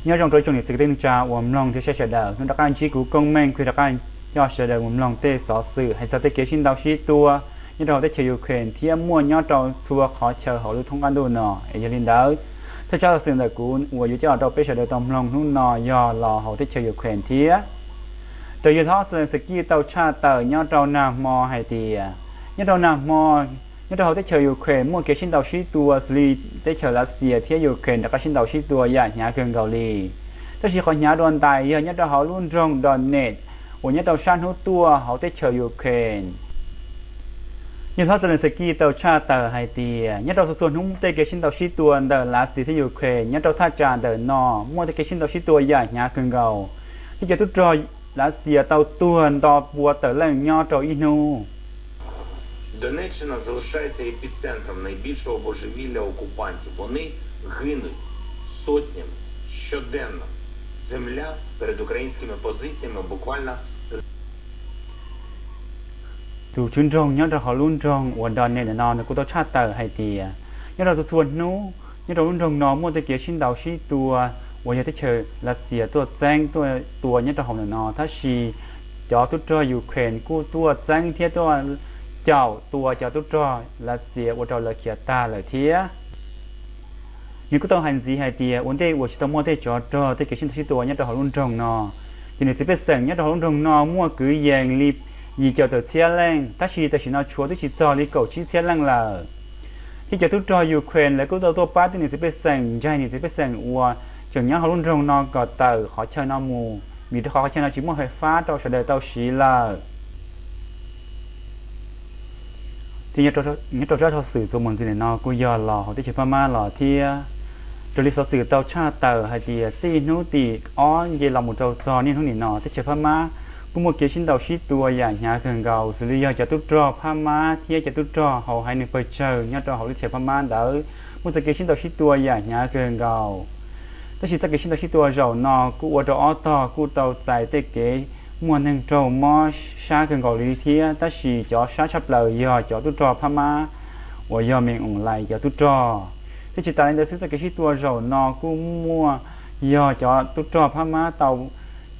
Nyob zoo rau ib tsoom niam txiv kwv tij neej tsa uas mloog thiab saib sawv daws, hnub rov qab ntsib kuv Koob Meej kuj rov qab coj sawv daws mus mloog tej xov xwm hais txog tej kev sib ntaus sib tua nyob rau hauv teb chaws Ukraine thiab muaj nyob rau txhua qhov chaw hauv lub thoob qab ntuj no. Es yog li ntawd, thawj tsab xov xwm ntawm kuv uas yuav coj los rau peb sawv daws tau mloog hnub no yog los hauv teb chaws Ukraine thiab. Raws yog thawj Zelensky tau tshaj tawm nyob rau nag hmo hais tias, nyob rau nag hmo, nyob rau hauv teb chaws Ukraine muaj kev sib ntaus sib tua xws li teb chaws Lav Xias thiab Ukraine rov qab sib ntaus sib tua yam hnyav kawg nkaus li. Tab sis qhov hnyav dua ntais yog nyob rau hauv lub nroog Donetsk uas nyob rau sab hnub tuaj hauv teb chaws Ukraine. Yog thawj Zelensky tau tshaj tawm hais tias nyob rau txhua txhua hnub tej kev sib ntaus sib tua ntawm Lav Xias thiab Ukraine nyob rau thaj tsam ntawm no muaj tej kev sib ntaus sib tua yam hnyav kawg nkaus, thiab cov tub rog Lav Xias tau tuag nto pua tawm leej nyob rau ib hnub. Донеччина залишається епіцентром найбільшого божевілля окупантів. Вони гинуть сотнями щоденно. Земля перед українськими позиціями буквально Tus tswv nroog nyob rau hauv lub nroog uas Donetsk ntawm no nws kuj tau tshaj tawm hais tias nyob rau txhua txhua hnub nyob rau lub nroog no muaj tej kev sib ntaus sib tua uas yog teb chaws Lav Xias tuaj txeeb tuaj tua nyob rau hauv ntawm no, tab sis cov tub rog Ukraine kuj tuaj txeeb thiab tuaj caum tua cov tub rog Lav Xias ua rau lawv khiav tag lawm thiab. Nws kuj tau hais ntxiv hais tias ua ntej uas tsis tau muaj tej tsov rog tej kev sib ntaus sib tua nyob rau hauv lub nroog no, ces niam txiv pej xeem nyob rau hauv lub nroog no muaj kwv yees li yim caum tawm txhiab leej, tab sis tam sim no tshuav twb tsis txog li kaum tsib txhiab leej lawm. Thiab cov tub rog Ukraine lawv kuj tau tuaj pab tej niam txiv pej xeem, ntsaig niam txiv pej xeem uas tseem nyob hauv lub nroog no kom tawm qhov chaw no mus, vim rau qhov qhov chaw no tsis muaj fais fab rau sawv daws tau siv lawm. Thiab nyob rau tsab xov xwm txuas mus ntxiv ntawm no kuj yog los hauv teb chaws Phab Mab los thiab. Raws li xov xwm tau tshaj tawm hais tias txij hnub tim ob nce los mus rau txog niaj hnub nim no teb chaws Phab Mab kuj muaj kev sib ntaus sib tua yam hnyav kawg nkaus xws li yog cov tub rog Phab Mab thiab cov tub rog hauv haiv neeg pawg tsawg nyob rau hauv lub teb chaws Phab Mab ntawd muaj txoj kev sib ntaus sib tua yam hnyav kawg nkaus. Tab sis txoj kev sib ntaus sib tua zaum no kuj ua rau ob tog kuj tau txais tej kev muaj neeg raug mob sab kawg nkaus li thiab, tab sis cov sab tshaj plaws yog cov tub rog Phab Mab uas yog me oos lais cov tub rog. Thiab tsis tas li ntawd xwb, txoj kev sib tua zaum no kuj muaj yog cov tub rog Phab Mab tau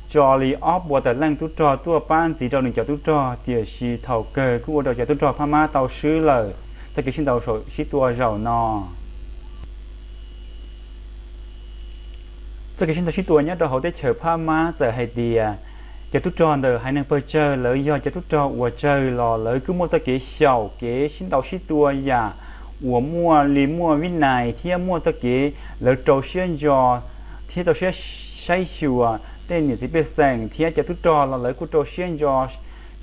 tso li ob puas tawm leej tub rog tuaj pab ntxiv rau nws cov tub rog, tiam sis thaum kawg kuj ua rau cov tub rog Phab Mab tau swb lawm txoj kev sib ntaus sib tua zaum no. Txoj kev sib ntaus sib tua nyob rau hauv teb chaws Phab Mab txawm hais tias cov tub rog ntawm haiv neeg pawg tsawg lawv yog cov tub rog uas tsawg los lawv kuj muaj txoj kev xyaum kev sib ntaus sib tua yam uas muaj li muaj vib nais thiab muaj txoj kev lawv rau siab ntso thiab rau siab saib xyuas tej niam txiv pej xeem thiab cov tub rog los lawv kuj rau siab ntso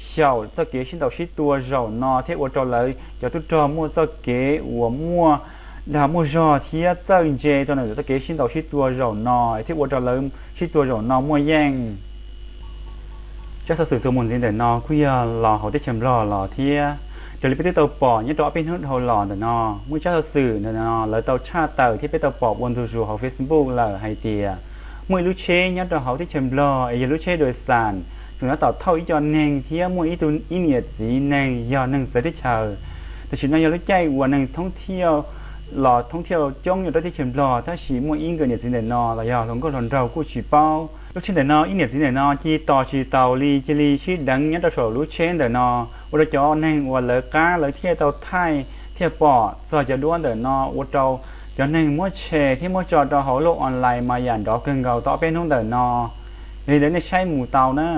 xyaum txoj kev sib ntaus sib tua zaum no thiab ua rau lawv cov tub rog muaj txoj kev uas muaj dag muaj zog thiab txawj ntse rau ntawm txoj kev sib ntaus sib tua zaum no thiab ua rau lawv sib tua zaum no muaj yeej. Tsab xov xwm txuas mus ntxiv ntawm no kuj yog los hauv teb chaws Nplog los thiab. Raws li peb twb tau pom nyob rau ob peb hnub dhau los ntawm no, muaj tsab xov xwm ntawm no lawv tau tshaj tawm thiab peb tau pom ua ntu zus hauv Facebook lawm hais tias muaj ib lub tsheb nyob rau hauv teb chaws Nplog es yog lub tsheb dua xam, tseem nyob tom thauj ib co neeg thiab muaj ib tug ib niam txiv neeg yog neeg txawv teb chaws. Tam sim no yog lub caij uas neeg thoob thiaj los thoob thiaj coob nyob rau teb chaws Nplog, tab sis muaj ib nkawm niam txiv ntawm no los yog hluas nkauj hluas nraug kuj tsis paub. Lub tsheb ntawm no ib niam txiv ntawm no cia li tos tsis taus li, cia li sib deev nyob rau saum lub tsheb ntawm no, ua rau cov neeg uas lawv qab lawv thiaj tau thaij thiaj pom txog cov duab ntawm no, ua rau cov neeg muab share thiab muab tso rau hauv lub online mas yam nrov kawg nkaus tau ob peb hnub ntawm no. Yog li ntawd nej saib mus tau na.